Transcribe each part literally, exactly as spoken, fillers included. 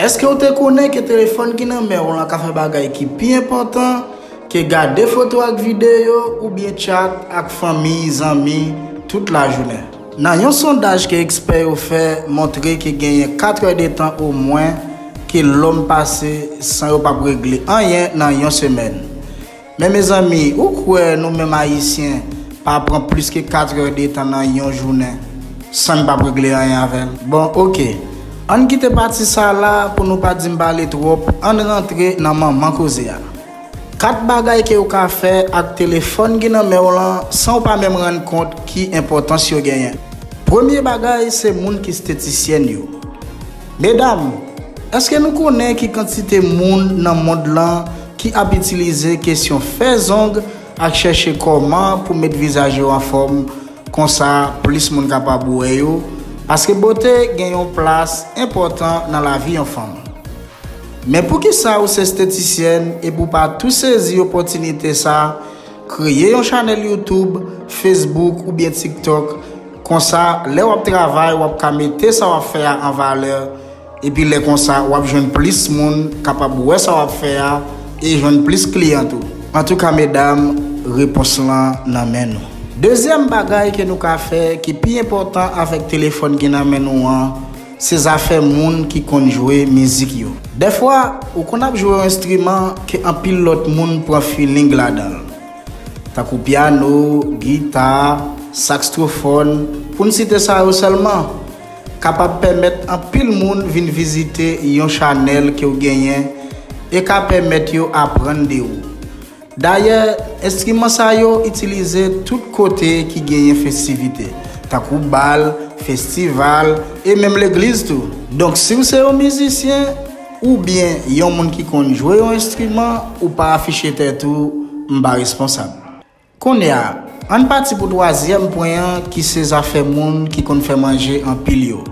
Èske w te konnen ke telefòn ki nan men w lan ka fè bagay ki pi enpòtan ke gade foto ak videyo oubyen tchat ak fanmi, zanmi tout lajounen? Nan yon sondaj ke ekspè yo fè montre ke genyen kat è de tan omwen ke lòm pase san yo p ap regle anyen nan yon semèn. Men mezanmi, ou kwè nou menm Ayisyen pa pran plis ke kat è de tan nan yon jounen san n p ap regle anyen avè l? Bon, oke. Ann kite pati sa la pou nou pa di m pale twòp, ann rantre nan manman koze a. Kat bagay ke w ka fè ak telefòn ki nan men w lan san w pa menm rann kont ki enpòtans yo genyen. Premye bagay se moun ki estetisyèn yo. Medam, èske nou konnen ki kantite moun nan mond lan ki ap itilize kesyon fè zong ak chèche kòman pou met vizaj yo anfòm, konsa plis moun kapab wè yo, paske bote gen yon plas enpòtan nan lavi yon fanm. Men poukisa ou se estetisyèn epi w pa tou sezi opòtinite sa, kreye yon chanèl YouTube, Facebook oubyen TikTok, konsa lè w ap travay w ap ka mete sa w ap fè a an valè, epi lè konsa w ap jwenn plis moun kapab wè sa w ap fè a e jwenn plis kliyan tou. Antouka medam, repons lan nan men nou. Dezyèm bagay ke nou ka fè ki pi enpòtan avèk telefòn ki nan men nou an, se zafè moun ki konn jwe mizik yo. Dèfwa, ou konn ap jwe yon enstriman ke anpil lòt moun pran feeling ladan l, tankou pyano, gita, sakstwofòn, pou n site sa yo sèlman, kapab pèmèt anpil moun vin vizite yon chanèl ke w genyen e ka pèmèt yo aprann de ou. Dayè, enstriman sa yo itilize tout kote ki genyen festivite, tankou bal, festival e menm legliz tou. Donk, si w se yon mizisyen oubyen yon moun ki konn jwe yon enstriman, ou pa afiche tèt ou, m pa responsab. Kounye a, ann pati pou twazyèm pwen an ki se zafè moun ki konn fè manje anpil yo.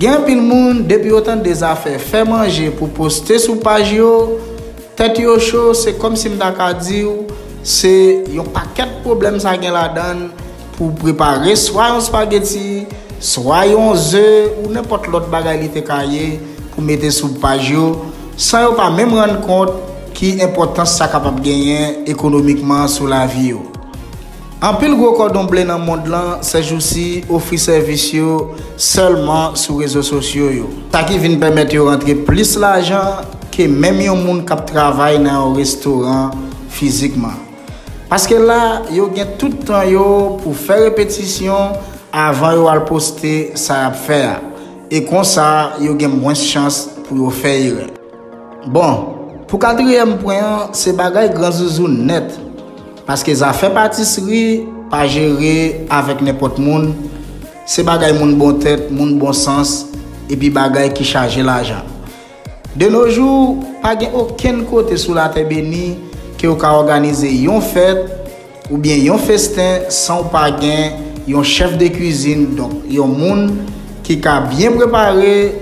Gen anpil moun, depi yo tande zafè fè manje pou poste sou paj yo, tèt yo cho, se kòmsi m ta ka di w, se yon pakèt pwoblèm sa gen ladan l pou w prepare swa yon spageti, swa yon ze, ou nenpòt lòt bagay li te ka ye, pou mete sou paj yo, san yo pa menm rann kont ki enpòtans sa kapab genyen ekonomikman sou lavi yo. Anpil gwo kòdon ble nan mond lan sèjousi ofri sèvis yo sèlman sou rezo sosyo yo, sa ki vin pèmèt yo rantre plis lajan ke menm yon moun k ap travay nan yon restoran fizikman. Paske la, yo gen tout tan yo pou fè repetisyon avan yo al poste sa y ap fè a. E konsa, yo gen mwens chans pou yo fè erè. Bon, pou katriyèm pwen an, se bagay gran zouzoun nèt. Paske zafè patisri pa jere avèk nenpòt moun. Se bagay moun bon tèt, moun bon sans, epi bagay ki chaje lajan. De nos jours, pa gen okenn kote sou latè beni ke w ka òganize yon fèt oubyen yon festen san w pa gen yon chèf de kwizin, donk yon moun ki ka byen prepare